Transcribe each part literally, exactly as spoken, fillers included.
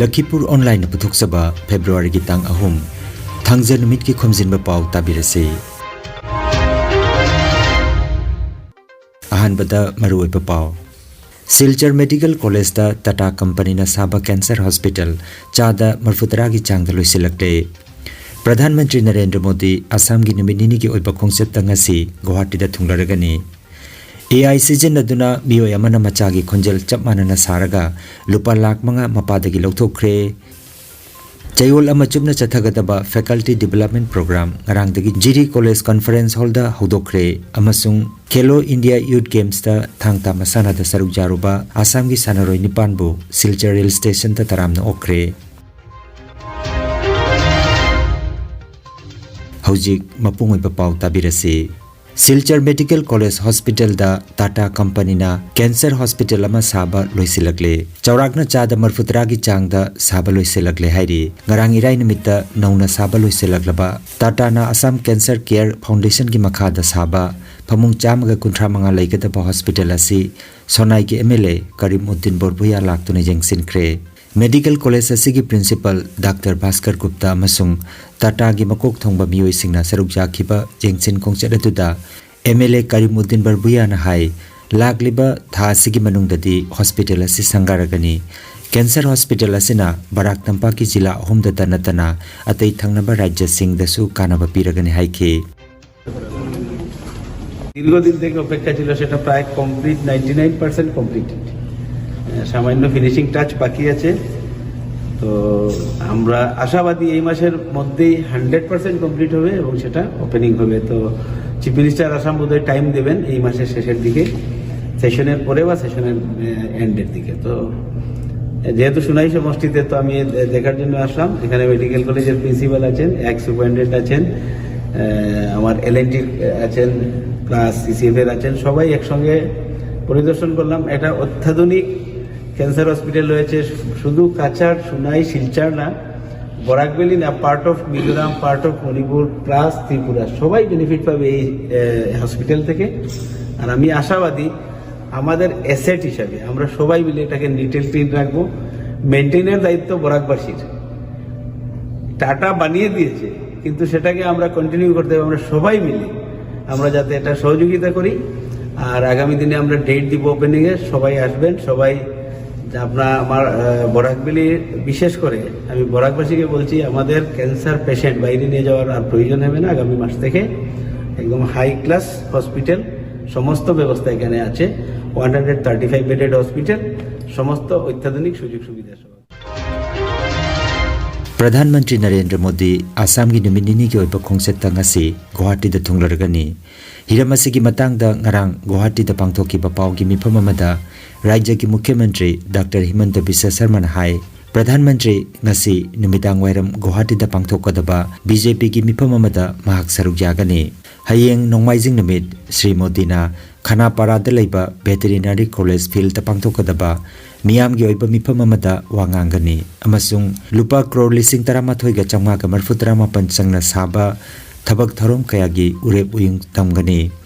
ꯂꯈꯤꯄꯨꯔ ꯑꯣꯟꯂꯥꯏꯟꯅ ꯄꯨꯊꯣꯛꯆꯕ ꯐꯦꯕ꯭ꯔꯨꯋꯥꯔꯤꯒꯤ ꯇꯥꯡ ꯑꯍꯨꯝ, ꯊꯥꯡꯖ ꯅꯨꯃꯤꯠꯀꯤ ꯈꯣꯝꯖꯤꯟꯕ ꯄꯥꯎ ꯇꯥꯕꯤꯔꯁꯤ꯫ ꯑꯍꯥꯟꯕꯗ ꯃꯔꯨꯑꯣꯏꯕ ꯄꯥꯎ꯫ ꯁꯤꯜꯆꯔ ꯃꯦꯗꯤꯀꯦꯜ ꯀꯣꯂꯦꯖꯇ ꯇꯥꯇꯥ ꯀꯝꯄꯅꯤꯅ ꯁꯥꯕ ꯀꯦꯟꯁꯔ ꯍꯣꯁꯄꯤꯇꯥꯜ ꯆꯥꯗ ꯃꯔꯐꯨꯇꯔꯥꯒꯤ ꯆꯥꯡꯗ ꯂꯣꯏꯁꯤꯜꯂꯛꯂꯦ꯫ ꯄ꯭ꯔꯙꯥꯟ ꯃꯟꯇ꯭ꯔꯤ ꯅꯔꯦꯟꯗ꯭ꯔ ꯃꯣꯗꯤ ꯑꯁꯥꯝꯒꯤ ꯅꯨꯃꯤꯠ ꯅꯤꯅꯤꯒꯤ ꯑꯣꯏꯕ ꯈꯣꯡꯆꯠꯇ ꯉꯁꯤ ꯒꯨꯋꯥꯍꯥꯇꯤꯗ ꯊꯨꯡꯂꯔꯒꯅꯤ꯫ ꯑꯦ ꯑꯥꯏ ꯁꯤꯖꯤꯟꯅꯗꯨꯅ ꯃꯤꯑꯣꯏ ꯑꯃꯅ ꯃꯆꯥꯒꯤ ꯈꯣꯟꯖꯦꯜ ꯆꯞ ꯃꯥꯟꯅꯅ ꯁꯥꯔꯒ ꯂꯨꯄꯥ ꯂꯥꯈ ꯃꯉꯥ ꯃꯄꯥꯗꯒꯤ ꯂꯧꯊꯣꯛꯈ꯭ꯔꯦ꯫ ꯆꯌꯣꯜ ꯑꯃ ꯆꯨꯞꯅ ꯆꯠꯊꯒꯗꯕ Faculty Development Program ꯉꯔꯥꯡꯗꯒꯤ ꯖꯤꯔꯤ ꯀꯣꯂꯦꯖ ꯀꯟꯐꯔꯦꯟꯁ ꯍꯣꯜꯗ ꯍꯧꯗꯣꯛꯈ꯭ꯔꯦ ꯑꯃꯁꯨꯡ ꯈꯦꯂꯣ ꯏꯟꯗꯤꯌꯥ ꯌꯨꯠ ꯒꯦꯝꯁꯇ ꯊꯥꯡ ꯇꯥ ꯃꯁꯥꯟꯅꯗ ꯁꯔꯨꯛ ꯌꯥꯔꯨꯕ ꯑꯁꯥꯝꯒꯤ ꯁꯥꯟꯅꯔꯣꯏ ꯅꯤꯄꯥꯟꯕꯨ ꯁꯤꯜꯆꯔ ꯔꯦꯜ ꯁ꯭ꯇꯦꯁꯟꯗ ꯇꯔꯥꯝꯅ ꯑꯣꯛꯈ꯭ꯔꯦ꯫ ꯍꯧꯖꯤꯛ ꯃꯄꯨꯡ ꯑꯣꯏꯕ ꯄꯥꯎ ꯇꯥꯕꯤꯔꯁꯤ꯫ ꯁꯤꯜꯆꯔ ꯃꯦꯗꯤꯀꯦꯜ ꯀꯣꯂꯦꯖ ꯍꯣꯁꯄꯤꯇꯥꯜꯗ ꯇꯥꯇꯥ ꯀꯝꯄꯅꯤꯅ ꯀꯦꯟꯁꯔ ꯍꯣꯁꯄꯤꯇꯥꯜ ꯑꯃ ꯁꯥꯕ ꯂꯣꯏꯁꯤꯜꯂꯛꯂꯦ꯫ ꯆꯥꯎꯔꯥꯛꯅ ꯆꯥꯗ ꯃꯔꯐꯨꯇꯔꯥꯒꯤ ꯆꯥꯡꯗ ꯁꯥꯕ ꯂꯣꯏꯁꯤꯜꯂꯛꯂꯦ ꯍꯥꯏꯔꯤ꯫ ꯉꯔꯥꯡ ꯏꯔꯥꯏ ꯅꯨꯃꯤꯠꯇ ꯅꯧꯅ ꯁꯥꯕ ꯂꯣꯏꯁꯤꯜꯂꯛꯂꯕ ꯇꯥꯇꯥꯅ ꯑꯁꯥꯝ ꯀꯦꯟꯁꯔ ꯀꯦꯌꯔ ꯐꯥꯎꯟꯗꯦꯁꯟꯒꯤ ꯃꯈꯥꯗ ꯁꯥꯕ ꯐꯃꯨꯡ ꯆꯥꯝꯃꯒ ꯀꯨꯟꯊ꯭ꯔꯥ ꯃꯉꯥ ꯂꯩꯒꯗꯕ ꯍꯣꯁꯄꯤꯇꯥꯜ ꯑꯁꯤ ꯁꯣꯅꯥꯏꯒꯤ ꯑꯦꯝ ꯑꯦꯜ ꯑꯦ ꯀꯔꯤꯝ ꯎꯗꯤꯟ ꯕꯣꯔꯕꯨꯌꯥ ꯂꯥꯛꯇꯨꯅ ꯌꯦꯡꯁꯤꯟꯈ꯭ꯔꯦ꯫ ꯃꯦꯗꯤꯀꯦꯜ ꯀꯣꯂꯦꯖ ꯑꯁꯤꯒꯤ ꯄ꯭ꯔꯤꯟꯁꯤꯄꯥꯜ ꯗꯥꯛꯇꯔ ꯚꯥꯁꯀꯔ ꯒꯨꯞꯇꯥ ꯑꯃꯁꯨꯡ ꯇꯥꯇꯥꯒꯤ ꯃꯀꯣꯛ ꯊꯣꯡꯕ ꯃꯤꯑꯣꯏꯁꯤꯡꯅ ꯁꯔꯨꯛ ꯌꯥꯈꯤꯕ ꯌꯦꯡꯁꯤꯟ ꯈꯣꯡꯆꯠ ꯑꯗꯨꯗ ꯑꯦꯝ ꯑꯦꯜ ꯑꯦ ꯀꯔꯤꯃꯨꯗꯤꯟ ꯕꯔꯕꯨꯌꯥꯅ ꯍꯥꯏ, ꯂꯥꯛꯂꯤꯕ ꯊꯥ ꯑꯁꯤꯒꯤ ꯃꯅꯨꯡꯗꯗꯤ ꯍꯣꯁꯄꯤꯇꯥꯜ ꯑꯁꯤ ꯁꯪꯒꯥꯔꯒꯅꯤ꯫ ꯀꯦꯟꯁꯔ ꯍꯣꯁꯄꯤꯇꯥꯜ ꯑꯁꯤꯅ ꯕꯔꯥꯛ ꯇꯝꯄꯥꯛꯀꯤ ꯖꯤꯂꯥ ꯑꯍꯨꯝꯗ ꯅꯠꯇꯅ ꯑꯇꯩ ꯊꯪꯅꯕ ꯔꯥꯖ꯭ꯌꯁꯤꯡꯗꯁꯨ ꯀꯥꯟꯅꯕ ꯄꯤꯔꯒꯅꯤ ꯍꯥꯏꯈꯤ꯫ দীর্ঘদিন থেকে অপেক্ষা ছিল, সেটা প্রায় complete, ninety nine percent completed. সামান্য ফিনিশিং টাচ বাকি আছে। তো আমরা আশাবাদী এই মাসের মধ্যেই হান্ড্রেড পার্সেন্ট কমপ্লিট হবে এবং সেটা ওপেনিং হবে। তো চিফ মিনিস্টার আসাম বোধহয় টাইম দেবেন এই মাসের শেষের দিকে, সেশনের পরে বা সেশনের এন্ডের দিকে। তো যেহেতু সুনাই সমষ্টিতে, তো আমি দেখার জন্য আসলাম। এখানে মেডিকেল কলেজের প্রিন্সিপাল আছেন, এক সুপারিনটেন্ডেন্ট আছেন, আহ, আমার এলএনটি আছেন, প্লাস সিসিএফ এর আছেন, সবাই একসঙ্গে পরিদর্শন করলাম। এটা অত্যাধুনিক ক্যান্সার হসপিটাল রয়েছে, শুধু কাছাড়, সুনাই, শিলচর না, বরাক ভ্যালি না, part of Mizoram, part of Manipur, plus Tripura, সবাই বেনিফিট পাবে এই হসপিটাল থেকে। আর আমি আশাবাদী, আমাদের অ্যাসেট হিসাবে আমরা সবাই মিলে এটাকে নিট অ্যান্ড ক্লিন রাখবো। মেনটেনের দায়িত্ব বরাকবাসীর। টাটা বানিয়ে দিয়েছে, কিন্তু সেটাকে আমরা কন্টিনিউ করতে হবে। আমরা সবাই মিলে আমরা যাতে এটা সহযোগিতা করি। আর আগামী দিনে আমরা ডেট দিব ওপেনিংয়ে, সবাই আসবেন। সবাই, আপনার আমার আহ, বরাক ভ্যালি, বিশেষ করে আমি বরাকবাসীকে বলছি, আমাদের ক্যান্সার পেশেন্ট বাইরে নিয়ে যাওয়ার আর প্রয়োজন হবে না। আগামী মাস থেকে একদম হাই ক্লাস হসপিটাল, সমস্ত ব্যবস্থা এখানে আছে। One hundred thirty five bedded hospital, সমস্ত অত্যাধুনিক সুযোগ সুবিধা সহ। ꯄ꯭ꯔꯙꯥꯟ ꯃꯟꯇ꯭ꯔꯤ ꯅꯔꯦꯟꯗ꯭ꯔ ꯃꯣꯗꯤ ꯑꯁꯥꯝꯒꯤ ꯅꯨꯃꯤꯠ ꯅꯤꯅꯤꯒꯤ ꯑꯣꯏꯕ ꯈꯣꯡꯆꯠꯇ ꯉꯁꯤ ꯒꯨꯋꯥꯍꯥꯇꯤꯗ ꯊꯨꯡꯂꯔꯒꯅꯤ꯫ ꯍꯤꯔꯝ ꯑꯁꯤꯒꯤ ꯃꯇꯥꯡꯗ ꯉꯔꯥꯡ ꯒꯨꯋꯥꯍꯥꯇꯤꯗ ꯄꯥꯡꯊꯣꯛꯈꯤꯕ ꯄꯥꯎꯒꯤ ꯃꯤꯐꯝ ꯑꯃꯗ ꯔꯥꯖ꯭ꯌꯒꯤ ꯃꯨꯈ꯭ꯌ ꯃꯟꯇ꯭ꯔꯤ ꯗꯥꯛꯇꯔ ꯍꯤꯃꯟꯇ ꯕꯤꯁ꯭ꯋ ꯁꯔꯃꯅ ꯍꯥꯏ, ꯄ꯭ꯔꯙꯥꯟ ꯃꯟꯇ꯭ꯔꯤ ꯉꯁꯤ ꯅꯨꯃꯤꯗꯥꯡ ꯋꯥꯏꯔꯝ ꯒꯨꯋꯥꯍꯥꯇꯤꯗ ꯄꯥꯡꯊꯣꯛꯀꯗꯕ ꯕꯤꯖꯦꯄꯤꯒꯤ ꯃꯤꯐꯝ ꯑꯃꯗ ꯃꯍꯥꯛ ꯁꯔꯨꯛ ꯌꯥꯒꯅꯤ꯫ ꯍꯌꯦꯡ ꯅꯣꯡꯃꯥꯏꯖꯤꯡ ꯅꯨꯃꯤꯠ ꯁ꯭ꯔꯤ ꯃꯣꯗꯤꯅ ꯈꯅꯥꯄꯥꯔꯥꯗ ꯂꯩꯕ ꯚꯦꯇꯦꯔꯤꯅꯔꯤ ꯀꯣꯂꯦꯖ ꯐꯤꯜꯗ ꯄꯥꯡꯊꯣꯛꯀꯗꯕ ꯃꯤꯌꯥꯝꯒꯤ ꯑꯣꯏꯕ ꯃꯤꯐꯝ ꯑꯃꯗ ꯋꯥ ꯉꯥꯡꯒꯅꯤ ꯑꯃꯁꯨꯡ ꯂꯨꯄꯥ ꯀ꯭ꯔꯣꯔ ꯂꯤꯁꯤꯡ ꯇꯔꯥꯃꯥꯊꯣꯏꯒ ꯆꯥꯝꯃꯉꯥꯒ ꯃꯔꯤꯐꯨ ꯇꯔꯥꯃꯥꯄꯟ ꯆꯪꯅ ꯁꯥꯕ ꯊꯕꯛ ꯊꯧꯔꯝ ꯀꯌꯥꯒꯤ ꯎꯔꯦꯞ ꯎꯌꯨꯡ ꯇꯝꯒꯅꯤ꯫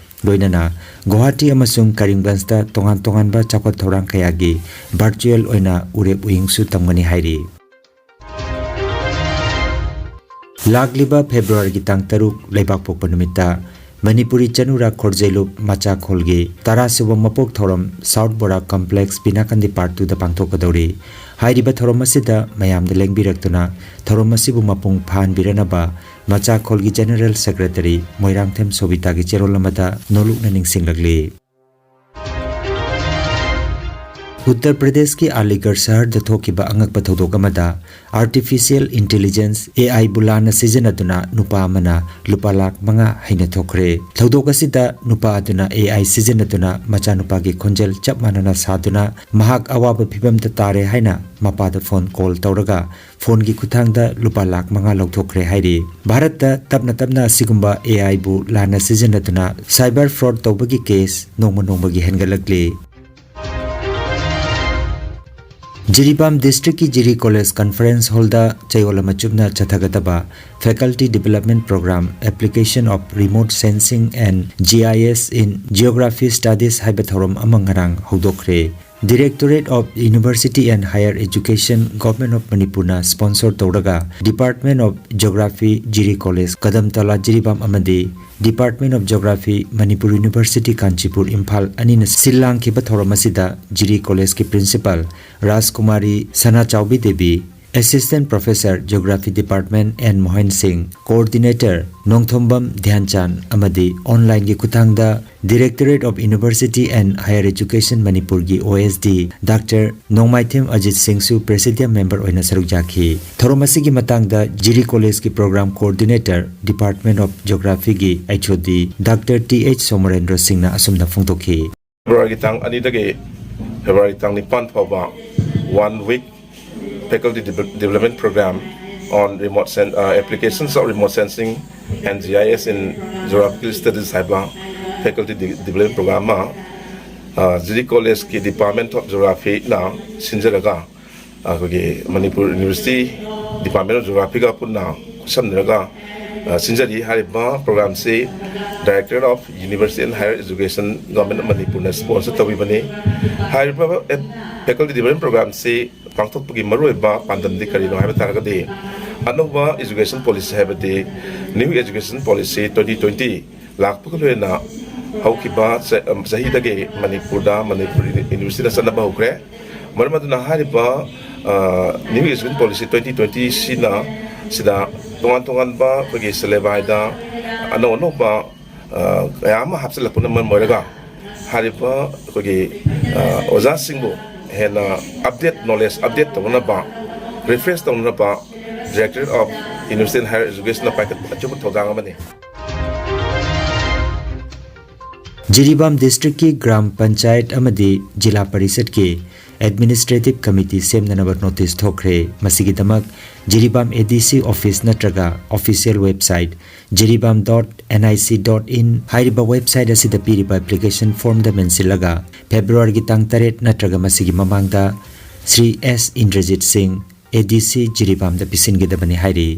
ꯂꯣꯏꯅꯅ ꯒꯨꯋꯥꯍꯥꯇꯤ ꯑꯃꯁꯨꯡ ꯀꯔꯤꯝꯒꯟꯖꯇ ꯇꯣꯉꯥꯟ ꯇꯣꯉꯥꯟꯕ ꯆꯥꯎꯈꯠ ꯊꯧꯔꯥꯡ ꯀꯌꯥꯒꯤ ꯚꯔꯆꯨꯑꯦꯜ ꯑꯣꯏꯅ ꯎꯔꯦꯞ ꯎꯌꯨꯡꯁꯨ ꯇꯝꯒꯅꯤ ꯍꯥꯏꯔꯤ꯫ ꯂꯥꯛꯂꯤꯕ ꯐꯦꯕ꯭ꯔꯨꯋꯥꯔꯤꯒꯤ ꯇꯥꯡ ꯇꯔꯨꯛ, ꯂꯩꯕꯥꯛꯄꯣꯛꯄ ꯅꯨꯃꯤꯠꯇ ꯃꯅꯤꯄꯨꯔꯤ ꯆꯅꯨꯔꯥ ꯈꯣꯔꯖꯩꯂꯨꯞ ꯃꯆꯥꯈꯣꯜꯒꯤ ꯇꯔꯥꯁꯨꯕ ꯃꯄꯣꯛ ꯊꯧꯔꯝ ꯁꯥꯎꯠ ꯕꯣꯔꯥꯛ ꯀꯝꯄ꯭ꯂꯦꯛꯁ ꯕꯤꯅꯥꯀꯥꯟꯗꯤ ꯄꯥꯔꯠ ꯇꯨꯗ ꯄꯥꯡꯊꯣꯛꯀꯗꯧꯔꯤ꯫ ꯍꯥꯏꯔꯤꯕ ꯊꯧꯔꯝ ꯑꯁꯤꯗ ꯃꯌꯥꯝꯗ ꯂꯦꯡꯕꯤꯔꯛꯇꯨꯅ ꯊꯧꯔꯝ ꯑꯁꯤꯕꯨ ꯃꯄꯨꯡ ꯐꯥꯍꯟꯕꯤꯔꯅꯕ ꯃꯆꯥꯈꯣꯜꯒꯤ ꯖꯦꯅꯔꯦꯜ ꯁꯦꯀ꯭ꯔꯦꯇꯔꯤ ꯃꯣꯏꯔꯥꯡꯊꯦꯝ ꯁꯣꯕꯤꯇꯥꯒꯤ ꯆꯦꯔꯣꯜ ꯑꯃꯗ ꯅꯣꯂꯨꯛꯅ ꯅꯤꯡꯁꯤꯡꯂꯛꯂꯤ꯫ ꯎꯠꯇꯔ ꯄ꯭ꯔꯗꯦꯁꯀꯤ ꯑꯥꯂꯤꯒꯔ ꯁꯍꯔꯗ ꯊꯣꯛꯈꯤꯕ ꯑꯉꯛꯄ ꯊꯧꯗꯣꯛ ꯑꯃꯗ ꯑꯥꯔꯇꯤꯐꯤꯁꯤꯌꯦꯜ ꯏꯟꯇꯦꯂꯤꯖꯦꯟꯁ, ꯑꯦ ꯑꯥꯏꯕꯨ ꯂꯥꯟꯅ ꯁꯤꯖꯤꯟꯅꯗꯨꯅ ꯅꯨꯄꯥ ꯑꯃꯅ ꯂꯨꯄꯥ ꯂꯥꯈ ꯃꯉꯥ ꯍꯩꯅ ꯊꯣꯛꯈ꯭ꯔꯦ꯫ ꯊꯧꯗꯣꯛ ꯑꯁꯤꯗ ꯅꯨꯄꯥ ꯑꯗꯨꯅ ꯑꯦ ꯑꯥꯏ ꯁꯤꯖꯤꯟꯅꯗꯨꯅ ꯃꯆꯥꯅꯨꯄꯥꯒꯤ ꯈꯣꯟꯖꯦꯜ ꯆꯞ ꯃꯥꯟꯅꯅ ꯁꯥꯗꯨꯅ ꯃꯍꯥꯛ ꯑꯋꯥꯕ ꯐꯤꯚꯝꯗ ꯇꯥꯔꯦ ꯍꯥꯏꯅ ꯃꯄꯥꯗ ꯐꯣꯟ ꯀꯣꯜ ꯇꯧꯔꯒ ꯐꯣꯟꯒꯤ ꯈꯨꯠꯊꯥꯡꯗ ꯂꯨꯄꯥ ꯂꯥꯈ ꯃꯉꯥ ꯂꯧꯊꯣꯛꯈ꯭ꯔꯦ ꯍꯥꯏꯔꯤ꯫ ꯚꯥꯔꯠꯇ ꯇꯞꯅ ꯇꯞꯅ ꯑꯁꯤꯒꯨꯝꯕ ꯑꯦ ꯑꯥꯏꯕꯨ ꯂꯥꯟꯅ ꯁꯤꯖꯤꯟꯅꯗꯨꯅ ꯁꯥꯏꯕꯔ ꯐ꯭ꯔꯣꯗ ꯇꯧꯕꯒꯤ ꯀꯦꯁ ꯅꯣꯡꯃ ꯅꯣꯡꯃꯒꯤ ꯍꯦꯟꯒꯠꯂꯛꯂꯤ꯫ ꯖꯤꯔꯤꯕꯥꯝ ꯗꯤꯁꯇ꯭ꯔꯤꯛꯀꯤ ꯖꯤꯔꯤ ꯀꯣꯂꯦꯖ ꯀꯟꯐꯔꯦꯟꯁ ꯍꯣꯜꯗ ꯆꯌꯣꯜ ꯑꯃ ꯆꯨꯞꯅ ꯆꯠꯊꯒꯗꯕ Faculty Development Program, Application of Remote Sensing and G I S in Geography Studies ꯍꯥꯏꯕ ꯊꯧꯔꯝ ꯑꯃ ꯉꯔꯥꯡ ꯍꯧꯗꯣꯛꯈ꯭ꯔꯦ꯫ Directorate of University and Higher Education, Government of Manipurꯅ sponsor ꯇꯧꯔꯒ Department of Geography, Jiri College, ꯀꯗꯝꯇꯂꯥ, Jiribam ꯑꯃꯗꯤ Department of Geography, Manipur University, Kanchipur, Imphal ꯑꯅꯤꯅ ꯁꯤꯜ ꯂꯥꯡꯈꯤꯕ ꯊꯧꯔꯝ ꯑꯁꯤꯗ ꯖꯤꯔꯤ Collegeꯀꯤ Principal Rajkumari Sanachaubi Devi, Assistant Professor, Geography Department, N Mohan Singh, Coordinator Nongthombam ꯙ꯭ꯌꯥꯟꯆꯥꯟ ꯑꯃꯗꯤ onlineꯒꯤ ꯈꯨꯠꯊꯥꯡꯗ Directorate of University and Higher Education ꯃꯅꯤꯄꯨꯔꯒꯤ OSD Doctor ꯅꯣꯡꯃꯥꯏꯊꯦꯝ ꯑꯖꯤꯠ ꯁꯤꯡꯁꯨ Presidium Member ꯑꯣꯏꯅ ꯁꯔꯨꯛ ꯌꯥꯈꯤ꯫ ꯊꯧꯔꯝ ꯑꯁꯤꯒꯤ ꯃꯇꯥꯡꯗ ꯖꯤꯔꯤ Collegeꯀꯤ Program Coordinator, Department of Geographyꯒꯤ HOD Doctor T H Somarendro ꯁꯤꯡꯅ ꯑꯁꯨꯝꯅ ꯐꯣꯡꯗꯣꯛꯈꯤ꯫ ꯐꯦꯕ꯭ꯔꯨꯋꯥꯔꯤꯒꯤ ꯇꯥꯡ ꯑꯅꯤꯗꯒꯤ ꯐꯦꯕ꯭ꯔꯨꯋꯥꯔꯤ ꯇꯥꯡ ꯅꯤꯄꯥꯟ ꯐꯥꯎꯕ one week faculty development program on remote sen- uh, applications of remote sensing and GIS in geographical studies ꯍꯥꯏꯕ faculty development program ꯑꯃ ꯖꯤꯔꯤ Collegeꯀꯤ Department of Geographyꯅ ꯁꯤꯟꯖꯔꯒ ꯑꯩꯈꯣꯏꯒꯤ ꯃꯅꯤꯄꯨꯔ University Department of Geographyꯒ ꯄꯨꯟꯅ ꯈꯨꯠꯁꯝꯅꯔꯒ ꯁꯤꯟꯖꯔꯤ꯫ ꯍꯥꯏꯔꯤꯕ programꯁꯤ Directorate of University and Higher Education, Government of Manipurꯅ sponsor ꯇꯧꯕꯤꯕꯅꯤ꯫ ꯍꯥꯏꯔꯤꯕ faculty development programꯁꯤ ꯄꯥꯡꯊꯣꯛꯄꯒꯤ ꯃꯔꯨꯑꯣꯏꯕ ꯄꯥꯟꯗꯝꯗꯤ ꯀꯔꯤꯅꯣ ꯍꯥꯏꯕ ꯇꯥꯔꯒꯗꯤ, ꯑꯅꯧꯕ education policy ꯍꯥꯏꯕꯗꯤ New Education Policy twenty twenty ꯂꯥꯛꯄꯒ ꯂꯣꯏꯅꯅ ꯍꯧꯈꯤꯕ ꯆꯍꯤꯗꯒꯤ ꯃꯅꯤꯄꯨꯔꯗ ꯃꯅꯤꯄꯨꯔ Universityꯅ ꯆꯠꯅꯕ ꯍꯧꯈ꯭ꯔꯦ꯫ ꯃꯔꯝ ꯑꯗꯨꯅ ꯍꯥꯏꯔꯤꯕ New Education Policy twenty twenty ꯁꯤꯅ ꯁꯤꯗ ꯇꯣꯉꯥꯟ ꯇꯣꯉꯥꯟꯕ ꯑꯩꯈꯣꯏꯒꯤ syllabiꯁꯗ ꯑꯅꯧ ꯑꯅꯧꯕ ꯀꯌꯥ ꯑꯃ ꯍꯥꯞꯆꯤꯜꯂꯛꯄꯅ ꯃꯔꯝ ꯑꯣꯏꯔꯒ ꯍꯥꯏꯔꯤꯕ ꯑꯩꯈꯣꯏꯒꯤ ꯑꯣꯖꯥꯁꯤꯡꯕꯨ ꯍꯦꯟꯅ update, knowledge update ꯇꯧꯅꯅꯕ, refresh ꯇꯧꯅꯅꯕ Directorate of University and Higher Educationꯅ ꯄꯥꯏꯈꯠꯄ ꯑꯆꯧꯕ ꯊꯧꯗꯥꯡ ꯑꯃꯅꯤ꯫ ꯖꯤꯔꯤꯕꯥꯝ districtꯀꯤ ꯒ꯭ꯔꯥꯝ ꯄꯟꯆꯥꯌꯠ ꯑꯃꯗꯤ ꯖꯤꯂꯥ ꯄꯔꯤꯁꯠꯀꯤ Administrative Committee ꯁꯦꯝꯅꯅꯕ notice ꯊꯣꯛꯈ꯭ꯔꯦ꯫ ꯃꯁꯤꯒꯤꯗꯃꯛ ꯖꯤꯔꯤꯕꯥꯝ ADC office ꯅꯠꯇ꯭ꯔꯒ official website jiribam dot nic dot in ꯍꯥꯏꯔꯤꯕ website ꯑꯁꯤꯗ ꯄꯤꯔꯤꯕ application formꯗ ꯃꯦꯟꯁꯤꯜꯂꯒ ꯐꯦꯕ꯭ꯔꯨꯋꯥꯔꯤꯒꯤ ꯇꯥꯡ ꯇꯔꯦꯠ ꯅꯠꯇ꯭ꯔꯒ ꯃꯁꯤꯒꯤ ꯃꯃꯥꯡꯗ ꯁ꯭ꯔꯤ ꯑꯦꯁ ꯏꯟꯗ꯭ꯔꯖꯤꯠ ꯁꯤꯡ, ADC ꯖꯤꯔꯤꯕꯥꯝꯗ ꯄꯤꯁꯤꯟꯒꯗꯕꯅꯤ ꯍꯥꯏꯔꯤ꯫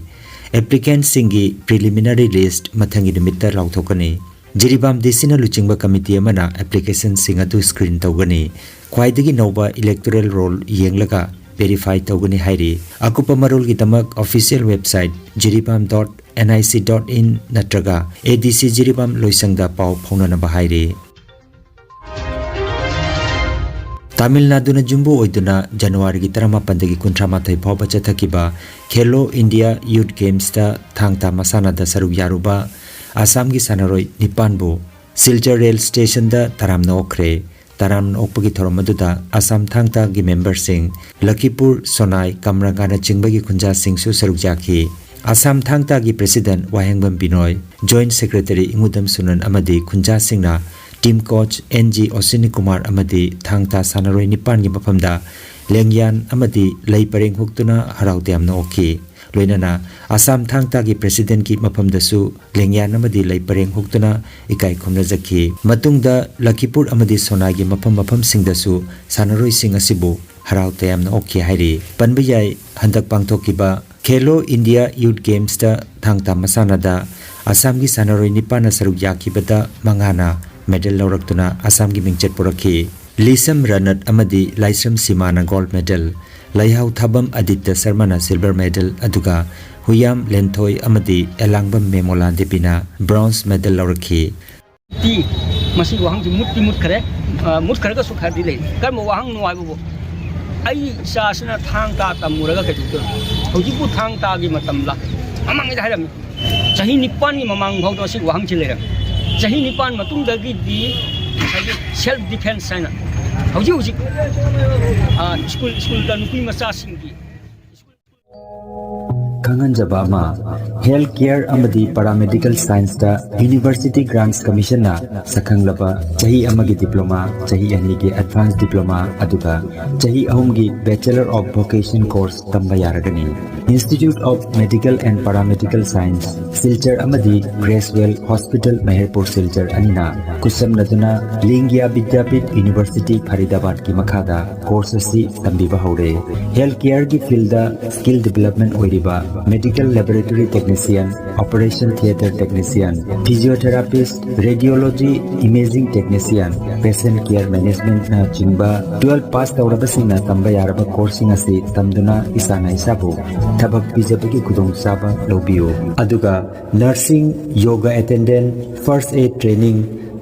Applicantꯁꯤꯡꯒꯤ preliminary list ꯃꯊꯪꯒꯤ ꯅꯨꯃꯤꯠꯇ ꯂꯥꯎꯊꯣꯛꯀꯅꯤ꯫ ꯖꯤꯔꯤꯕꯥꯝ ꯗꯤ ꯁꯤꯅ ꯂꯨꯆꯤꯡꯕ ꯀꯃꯤꯇꯤ ꯑꯃꯅ ꯑꯦꯄ꯭ꯂꯤꯀꯦꯁꯟꯁꯤꯡ ꯑꯗꯨ ꯁ꯭ꯀ꯭ꯔꯤꯟ ꯇꯧꯒꯅꯤ꯫ ꯈ꯭ꯋꯥꯏꯗꯒꯤ ꯅꯧꯕ ꯏꯂꯦꯛꯇꯣꯔꯦꯜ ꯔꯣꯜ ꯌꯦꯡꯂꯒ ꯚꯦꯔꯤꯐꯥꯏ ꯇꯧꯒꯅꯤ ꯍꯥꯏꯔꯤ꯫ ꯑꯀꯨꯞꯄ ꯃꯔꯣꯜꯒꯤꯗꯃꯛ official website Jiribam dot N I C dot ꯏꯟ ꯅꯠꯇ꯭ꯔꯒ ꯑꯦ ꯗꯤ ꯁꯤ ꯖꯤꯔꯤꯕꯥꯝ ꯂꯣꯏꯁꯪꯗ ꯄꯥꯎ ꯐꯥꯎꯅꯅꯕ ꯍꯥꯏꯔꯤ꯫ ꯇꯥꯃꯤꯜ ꯅꯥꯗꯨꯅ ꯌꯨꯝꯕꯨ ꯑꯣꯏꯗꯨꯅ ꯖꯅꯋꯥꯔꯤꯒꯤ ꯇꯔꯥꯃꯥꯄꯟꯗꯒꯤ ꯀꯨꯟꯊ꯭ꯔꯥꯃꯥꯊꯣꯏ ꯐꯥꯎꯕ ꯆꯠꯊꯈꯤꯕ ꯈꯦꯂꯣ ꯏꯟꯗꯤꯌꯥ ꯌꯨꯠ ꯒꯦꯝꯁꯇ ꯊꯥꯡ ꯇꯥ ꯃꯁꯥꯟꯅꯗ ꯁꯔꯨꯛ ꯌꯥꯔꯨꯕ ꯑꯁꯥꯝꯒꯤ ꯁꯥꯟꯅꯔꯣꯏ ꯅꯤꯄꯥꯟꯕꯨ ꯁꯤꯜꯆꯔ ꯔꯦꯜ ꯁ꯭ꯇꯦꯁꯟꯗ ꯇꯔꯥꯝꯅ ꯑꯣꯛꯈ꯭ꯔꯦ꯫ ꯇꯔꯥꯝꯅ ꯑꯣꯛꯄꯒꯤ ꯊꯧꯔꯝ ꯑꯗꯨꯗ ꯑꯁꯥꯝ ꯊꯥꯡ ꯇꯥꯒꯤ ꯃꯦꯝꯕꯔꯁꯤꯡ, ꯂꯈꯤꯄꯨꯔ, ꯁꯣꯅꯥꯏ, ꯀꯝꯔꯪꯒꯥꯅꯆꯤꯡꯕꯒꯤ ꯈꯨꯟꯖꯥꯁꯤꯡꯁꯨ ꯁꯔꯨꯛ ꯌꯥꯈꯤ꯫ ꯑꯁꯥꯝ ꯊꯥꯡ ꯇꯥꯒꯤ president Wahengbam Binoy, joint secretary Ingudam Sunan ꯑꯃꯗꯤ ꯈꯨꯟꯖꯥꯁꯤꯡꯅ team coach N G Oshini Kumar ꯑꯃꯗꯤ ꯊꯥꯡ ꯇꯥ ꯁꯥꯟꯅꯔꯣꯏ ꯅꯤꯄꯥꯟꯒꯤ ꯃꯐꯝꯗ ꯂꯦꯡꯌꯥꯟ ꯑꯃꯗꯤ ꯂꯩ ꯄꯔꯦꯡ ꯍꯨꯛꯇꯨꯅ ꯍꯔꯥꯎ ꯇꯌꯥꯝꯅ ꯑꯣꯛꯈꯤ꯫ ꯂꯣꯏꯅꯅ ꯑꯁꯥꯝ ꯊꯥꯡ ꯇꯥꯒꯤ ꯄ꯭ꯔꯦꯁꯤꯗꯦꯟꯠꯀꯤ ꯃꯐꯝꯗꯁꯨ ꯂꯦꯡꯌꯥꯟ ꯑꯃꯗꯤ ꯂꯩ ꯄꯔꯦꯡ ꯍꯨꯛꯇꯨꯅ ꯏꯀꯥꯏ ꯈꯨꯝꯅꯖꯈꯤ꯫ ꯃꯇꯨꯡꯗ ꯂꯈꯤꯄꯨꯔ ꯑꯃꯗꯤ ꯁꯣꯅꯥꯏꯒꯤ ꯃꯐꯝ ꯃꯐꯝꯁꯤꯡꯗꯁꯨ ꯁꯥꯟꯅꯔꯣꯏꯁꯤꯡ ꯑꯁꯤꯕꯨ ꯍꯔꯥꯎ ꯇꯌꯥꯝꯅ ꯑꯣꯛꯈꯤ ꯍꯥꯏꯔꯤ꯫ ꯄꯟꯕ ꯌꯥꯏ, ꯍꯟꯗꯛ ꯄꯥꯡꯊꯣꯛꯈꯤꯕ ꯈꯦꯂꯣ ꯏꯟꯗꯤꯌꯥ ꯌꯨꯠ ꯒꯦꯝꯁꯇ ꯊꯥꯡ ꯇꯥ ꯃꯁꯥꯟꯅꯗ ꯑꯁꯥꯝꯒꯤ ꯁꯥꯟꯅꯔꯣꯏ ꯅꯤꯄꯥꯟꯅ ꯁꯔꯨꯛ ꯌꯥꯈꯤꯕꯗ ꯃꯉꯥꯅ ꯃꯦꯗꯜ ꯂꯧꯔꯛꯇꯨꯅ ꯑꯁꯥꯝꯒꯤ ꯃꯤꯡꯆꯠ ꯄꯨꯔꯛꯈꯤ꯫ ꯂꯤꯁꯝ ꯔꯅꯠ ꯑꯃꯗꯤ ꯂꯥꯏꯁ꯭ꯔꯝ ꯁꯤꯃꯥꯅ ꯒꯣꯜꯗ ꯃꯦꯗꯜ, ꯂꯩꯍꯥꯎ ꯊꯥꯕꯝ ꯑꯗꯤꯇ꯭ꯌ ꯁꯔꯃꯅ ꯁꯤꯜꯚꯔ ꯃꯦꯗꯜ, ꯑꯗꯨꯒ ꯍꯨꯌꯥꯝ ꯂꯦꯟꯊꯣꯏ ꯑꯃꯗꯤ ꯑꯦꯂꯥꯡꯕꯝ ꯃꯦꯃꯣꯂꯥ ꯗꯦꯕꯤꯅ ꯕ꯭ꯔꯣꯟꯖ ꯃꯦꯗꯜ ꯂꯧꯔꯛꯈꯤ꯫ ꯇꯤ ꯃꯁꯤ ꯋꯥꯍꯪꯁꯤ ꯃꯨꯠꯇꯤ ꯃꯨꯠꯈ꯭ꯔꯦ꯫ ꯑ, ꯃꯨꯠꯈ꯭ꯔꯒꯁꯨ ꯈꯔꯗꯤ ꯂꯩ꯫ ꯀꯔꯝꯕ ꯋꯥꯍꯪꯅꯣ ꯍꯥꯏꯕꯕꯨ, ꯑꯩ ꯏꯆꯥꯁꯤꯅ ꯊꯥꯡ ꯇꯥ ꯇꯝꯃꯨꯔꯒ ꯀꯩꯗꯧꯗꯣꯏꯅꯣ? ꯍꯧꯖꯤꯛꯄꯨ ꯊꯥꯡ ꯇꯥꯒꯤ ꯃꯇꯝꯂ? ꯃꯃꯥꯡꯉꯩꯗ ꯍꯥꯏꯔꯝꯃꯤ꯫ ꯆꯍꯤ ꯅꯤꯄꯥꯟꯒꯤ ꯃꯃꯥꯡ ꯐꯥꯎꯗ ꯃꯁꯤ ꯋꯥꯍꯪꯁꯤ ꯂꯩꯔꯝꯃꯤ꯫ ꯆꯍꯤ ꯅꯤꯄꯥꯟ ꯃꯇꯨꯡꯗꯒꯤꯗꯤ ꯉꯁꯥꯏꯒꯤ ꯁꯦꯜꯐ ꯗꯤꯐꯦꯟꯁ ꯍꯥꯏꯅ ꯍꯧꯖꯤꯛ ꯍꯧꯖꯤꯛ, ꯑ, ꯁ꯭ꯀꯨꯜ, ꯁ꯭ꯀꯨꯜꯗ ꯅꯨꯄꯤ ꯃꯆꯥꯁꯤꯡꯒꯤ ꯈꯪꯍꯟꯖꯕ ꯑꯃ, ꯍꯦꯜꯊ ꯀꯦꯌꯔ ꯑꯃꯗꯤ ꯄꯦꯔꯥꯃꯦꯗꯤꯀꯦꯜ ꯁꯥꯏꯟꯁꯇ ꯌꯨꯅꯤꯚꯔꯁꯤꯇꯤ ꯒ꯭ꯔꯥꯟꯠꯁ ꯀꯃꯤꯁꯟꯅ ꯁꯛꯈꯪꯂꯕ ꯆꯍꯤ ꯑꯃꯒꯤ ꯗꯤꯄ꯭ꯂꯣꯃꯥ, ꯆꯍꯤ ꯑꯅꯤꯒꯤ ꯑꯦꯗꯚꯥꯟꯁ ꯗꯤꯄ꯭ꯂꯣꯃꯥ, ꯑꯗꯨꯒ ꯆꯍꯤ ꯑꯍꯨꯝꯒꯤ ꯕꯦꯆꯂꯔ ꯑꯣꯐ ꯚꯣꯀꯦꯁꯟ ꯀꯣꯔꯁ ꯇꯝꯕ ꯌꯥꯔꯒꯅꯤ꯫ Institute of Medical and Paramedical Science, Silchar ꯑꯃꯗꯤ ꯒ꯭ꯔꯦꯁꯋꯦꯜ ꯍꯣꯁꯄꯤꯇꯥꯜ ꯃꯦꯍꯔꯄꯨꯔ ꯁꯤꯜꯆꯔ ꯑꯅꯤꯅ ꯈꯨꯠꯁꯝꯅꯗꯨꯅ ꯂꯤꯡꯒ꯭ꯌꯥ ꯕꯤꯗ꯭ꯌꯥꯄꯤꯊ ꯌꯨꯅꯤꯚꯔꯁꯤꯇꯤ ꯐꯔꯤꯗꯥꯕꯥꯗꯀꯤ ꯃꯈꯥꯗ ꯀꯣꯔꯁ ꯑꯁꯤ ꯇꯝꯕꯤꯕ ꯍꯧꯔꯦ꯫ ꯍꯦꯜꯊ ꯀꯦꯌꯔꯒꯤ ꯐꯤꯜꯗ ꯁ꯭ꯀꯤꯜ ꯗꯤꯕꯦꯂꯞꯃꯦꯟꯠ ꯑꯣꯏꯔꯤꯕ medical laboratory technician Technician, Operation Theatre Technician, Physiotherapist, Radiology, Imaging Technician, Patient Care Management ꯅꯆꯤꯡꯕ twelve pass ꯇꯧꯔꯕꯁꯤꯡꯅ ꯇꯝꯕ ꯌꯥꯔꯕ courseꯁꯤꯡ ꯑꯁꯤ ꯇꯝꯗꯨꯅ ꯏꯁꯥꯅ ꯏꯁꯥꯕꯨ ꯊꯕꯛ ꯄꯤꯖꯕꯒꯤ ꯈꯨꯗꯣꯡꯆꯥꯕ ꯂꯧꯕꯤꯌꯨ꯫ ꯑꯗꯨꯒ nursing, yoga attendant, first aid training,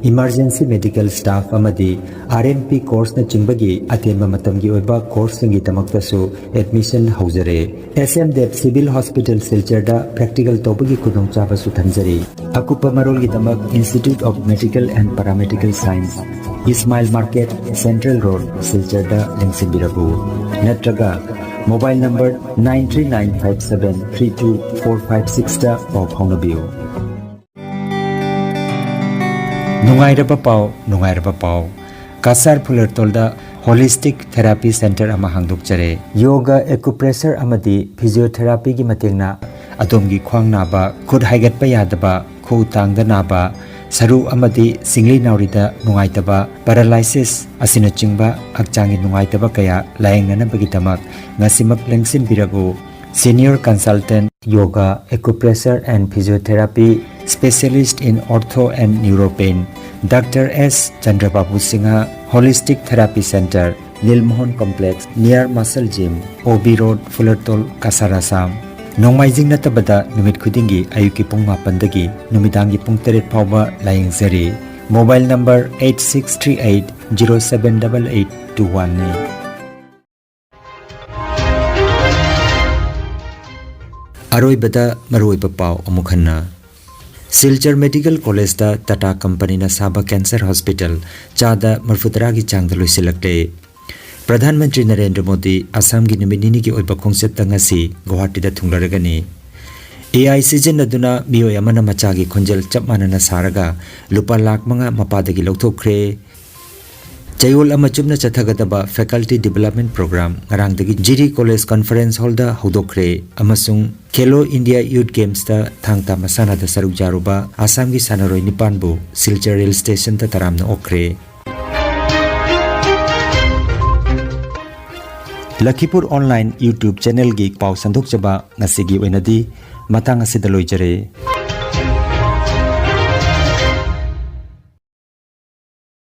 emergency medical staff ꯑꯃꯗꯤ R M P courseꯅꯆꯤꯡꯕꯒꯤ ꯑꯇꯦꯟꯕ ꯃꯇꯝꯒꯤ ꯑꯣꯏꯕ courseꯁꯤꯡꯒꯤꯗꯃꯛꯇꯁꯨ admission ꯍꯧꯖꯔꯦ꯫ S M Dev Civil Hospital ꯁꯤꯜꯆꯔꯗ practical ꯇꯧꯕꯒꯤ ꯈꯨꯗꯣꯡꯆꯥꯕꯁꯨ ꯊꯝꯖꯔꯤ꯫ ꯑꯀꯨꯞꯄ ꯃꯔꯣꯜꯒꯤꯗꯃꯛ Institute of Medical and Paramedical Science, Ismail Market, Central Road, ꯁꯤꯜꯆꯔꯗ ꯂꯦꯡꯁꯤꯟꯕꯤꯔꯛꯎ꯫ ꯅꯠꯇ꯭ꯔꯒ mobile number nine three nine five seven three two four five sixꯇ ꯄꯥꯎ ꯐꯥꯎꯅꯕꯤꯌꯨ꯫ ꯅꯨꯡꯉꯥꯏꯔꯕ ꯄꯥꯎ, ꯅꯨꯡꯉꯥꯏꯔꯕ ꯄꯥꯎ꯫ ꯀꯁꯥꯔ ꯐꯨꯂꯔꯇꯣꯜꯗ Holistic Therapy Center ꯑꯃ ꯍꯥꯡꯗꯣꯛꯆꯔꯦ꯫ Yoga, acupressure ꯑꯃꯗꯤ physiotherapyꯒꯤ ꯃꯇꯦꯡꯅ ꯑꯗꯣꯝꯒꯤ ꯈ꯭ꯋꯥꯡ ꯅꯥꯕ, ꯈꯨꯠ ꯍꯥꯏꯒꯠꯄ ꯌꯥꯗꯕ, ꯈꯨꯎ ꯇꯥꯡꯗ ꯅꯥꯕ, ꯁꯔꯨ ꯑꯃꯗꯤ ꯁꯤꯡꯂꯤ ꯅꯥꯎꯔꯤꯗ ꯅꯨꯡꯉꯥꯏꯇꯕ, paralysis ꯑꯁꯤꯅꯆꯤꯡꯕ ꯍꯛꯆꯥꯡꯒꯤ ꯅꯨꯡꯉꯥꯏꯇꯕ ꯀꯌꯥ ꯂꯥꯌꯦꯡꯅꯅꯕꯒꯤꯗꯃꯛ ꯉꯁꯤꯃꯛ ꯂꯦꯡꯁꯤꯟꯕꯤꯔꯛꯎ꯫ Senior Consultant, Yoga, Acupressure and Physiotherapy, Specialist in Ortho and Neuropain, Doctor S Chandrababu Singha, Holistic Therapy Center, Nilmohan Complex, near Muscle Gym, O B Road, Fulartol, Kasar, Assam. ꯅꯣꯡꯃꯥꯏꯖꯤꯡ ꯅꯠꯇꯕꯗ ꯅꯨꯃꯤꯠ ꯈꯨꯗꯤꯡꯒꯤ ꯑꯌꯨꯛꯀꯤ ꯄꯨꯡ ꯃꯥꯄꯟꯗꯒꯤ ꯅꯨꯃꯤꯗꯥꯡꯒꯤ ꯄꯨꯡ ꯇꯔꯦꯠ ꯐꯥꯎꯕ ꯂꯥꯌꯦꯡꯖꯔꯤ꯫ Mobile number eight six three eight zero seven double eight two one ꯅꯤ꯫ ꯑꯔꯣꯏꯕꯗ ꯃꯔꯨꯑꯣꯏꯕ ꯄꯥꯎ ꯑꯃꯨꯛ ꯍꯟꯅ꯫ ꯁꯤꯜꯆꯔ ꯃꯦꯗꯤꯀꯦꯜ ꯀꯣꯂꯦꯖꯇ ꯇꯥꯇꯥ ꯀꯝꯄꯅꯤꯅ ꯁꯥꯕ ꯀꯦꯟꯁꯔ ꯍꯣꯁꯄꯤꯇꯥꯜ ꯆꯥꯗ ꯃꯔꯐꯨꯇꯔꯥꯒꯤ ꯆꯥꯡꯗ ꯂꯣꯏꯁꯤꯜꯂꯛꯂꯦ꯫ ꯄ꯭ꯔꯙꯥꯟ ꯃꯟꯇ꯭ꯔꯤ ꯅꯔꯦꯟꯗ꯭ꯔ ꯃꯣꯗꯤ ꯑꯁꯥꯝꯒꯤ ꯅꯨꯃꯤꯠ ꯅꯤꯅꯤꯒꯤ ꯑꯣꯏꯕ ꯈꯣꯡꯆꯠꯇ ꯉꯁꯤ ꯒꯨꯋꯥꯍꯥꯇꯤꯗ ꯊꯨꯡꯂꯔꯒꯅꯤ꯫ A I ꯁꯤꯖꯤꯟꯅꯗꯨꯅ ꯃꯤꯑꯣꯏ ꯑꯃꯅ ꯃꯆꯥꯒꯤ ꯈꯣꯟꯖꯦꯜ ꯆꯞ ꯃꯥꯟꯅꯅ ꯁꯥꯔꯒ ꯂꯨꯄꯥ ꯂꯥꯈ ꯃꯉꯥ ꯃꯄꯥꯗꯒꯤ ꯂꯧꯊꯣꯛꯈ꯭ꯔꯦ꯫ ꯆꯌꯣꯜ ꯑꯃ ꯆꯨꯞꯅ ꯆꯠꯊꯒꯗꯕ Faculty Development Program ꯉꯔꯥꯡꯗꯒꯤ ꯖꯤꯔꯤ ꯀꯣꯂꯦꯖ ꯀꯟꯐꯔꯦꯟꯁ ꯍꯣꯜꯗ ꯍꯧꯗꯣꯛꯈ꯭ꯔꯦ ꯑꯃꯁꯨꯡ ꯈꯦꯂꯣ ꯏꯟꯗꯤꯌꯥ ꯌꯨꯠ ꯒꯦꯝꯁꯇ ꯊꯥꯡ ꯇꯥ ꯃꯁꯥꯟꯅꯗ ꯁꯔꯨꯛ ꯌꯥꯔꯨꯕ ꯑꯁꯥꯝꯒꯤ ꯁꯥꯟꯅꯔꯣꯏ ꯅꯤꯄꯥꯟꯕꯨ ꯁꯤꯜꯆꯔ ꯔꯦꯜ ꯁ꯭ꯇꯦꯁꯟꯗ ꯇꯔꯥꯝꯅ ꯑꯣꯛꯈ꯭ꯔꯦ꯫ ꯂꯈꯤꯄꯨꯔ ꯑꯣꯟꯂꯥꯏꯟ YouTube ꯆꯦꯅꯦꯜꯒꯤ ꯄꯥꯎ ꯁꯟꯗꯣꯛꯆꯕ ꯉꯁꯤꯒꯤ ꯑꯣꯏꯅꯗꯤ ꯃꯇꯥꯡ ꯑꯁꯤꯗ ꯂꯣꯏꯖꯔꯦ꯫